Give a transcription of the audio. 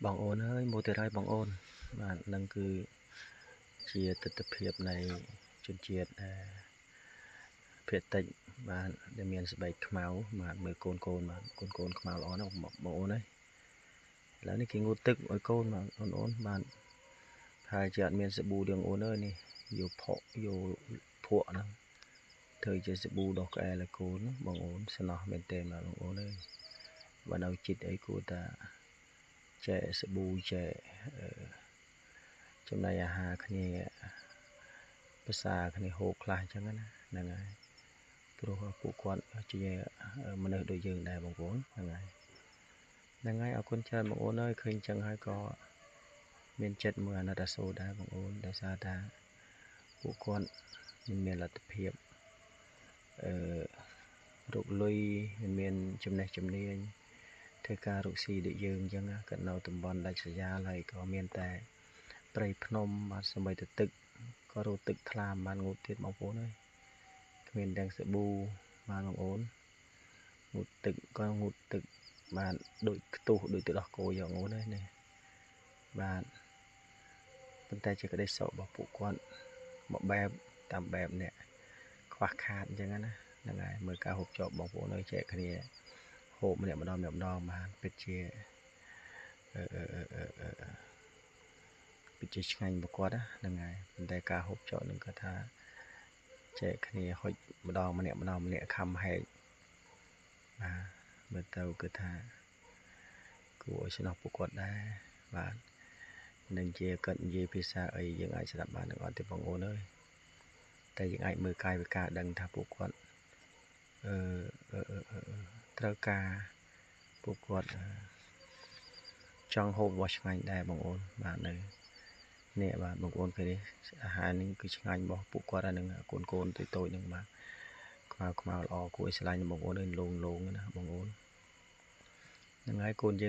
បងអូនអើយមកទៀតហើយបងអូនបាទនឹងគឺជាទិដ្ឋភាពនៃជនជាតិភាគតិចបាទដែលមានស្បែកខ្មៅបាទមើលកូនកូនបាទកូនកូនខ្មៅល្អណាស់បងអូនអើយឥឡូវនេះគេងូតទឹកឲ្យកូនបាទអូនអូនបាទហើយជាអត់មានសាប៊ូរឿងអូនអើយនេះយកផក់យកភក់ហ្នឹងធ្វើជាសាប៊ូដោះក្អែលឲ្យកូនបងអូនស្នោះមែនទែនបាទបងអូនអើយបើនៅចិត្តអីគួរតាចែកសាប៊ូចែកចំណីអាហារគ្នាភាសាគ្នាហូបខ្លះអញ្ចឹងណាហ្នឹងហើយព្រោះពួកគាត់ជាមនុស្សដូចយើងដែរបងប្អូនហ្នឹងហើយហ្នឹងហើយអរគុណច្រើនបងអូនអើយឃើញអញ្ចឹងហើយក៏មានចិត្តមួយអាណិតអាសូរដែរបងអូនដោយសារថាពួកគាត់មិនមានលទ្ធភាពអឺរកលុយមិនមានចំណេះជំនាញធ្វើការរកស៊ីដូចយើងអញ្ចឹងគាត់នៅតំបន់ដាច់ស្រយាលហើយក៏មានតែព្រៃភ្នំបាទសម្បីតែទឹកក៏រកទឹកថ្លាមិនបានងូតទៀតបងប្អូនអើយគ្មានទាំងសាប៊ូបាទបងអូនងូតទឹកក៏ងូតទឹកបាទដូចខ្ទុះដូចទឹកដោះគោយ៉ាងអូននេះបាទប៉ុន្តែជាក្តីសុខរបស់ពួកគាត់មកបែបតាមបែបអ្នកខ្វះខាតអញ្ចឹងណាហ្នឹងហើយមើលការហូបចុកបងប្អូនអើយចែកគ្នាហូបម្នាក់ម្ដងម្នាក់ម្ដងបាទពិតជាអឺអឺពិតជាឆ្ងាញ់របស់គាត់ហ្នឹងហើយប៉ុន្តែការហូបចុកនឹងគាត់ថាចែកគ្នាហុចម្ដងម្នាក់ម្ដងម្នាក់ខំហែកបាទមើលទៅគឺថាគួរឲ្យស្នោះពួកគាត់ដែរបាទនឹងជាគាត់និយាយភាសាអីយើងអាចស្ដាប់បាននឹងអត់ទេបងអូនអើយតែយើងអាចមើលកាយវិការដឹងថាពួកគាត់អឺត្រូវការពួកគាត់ចង់ហូបរបស់ឆ្ងាញ់ដែរបងអូនបាទនៅនេះបាទបងប្អូនឃើញនេះអាហារនេះគឺឆ្ងាញ់របស់ពួកគាត់ហ្នឹងកូនកូនតូចតូចហ្នឹងបាទខ្មៅខ្មៅល្អគួរឲ្យស្រឡាញ់បងប្អូនអើយលងលងណាបងប្អូនហ្នឹងហើយកូនយើង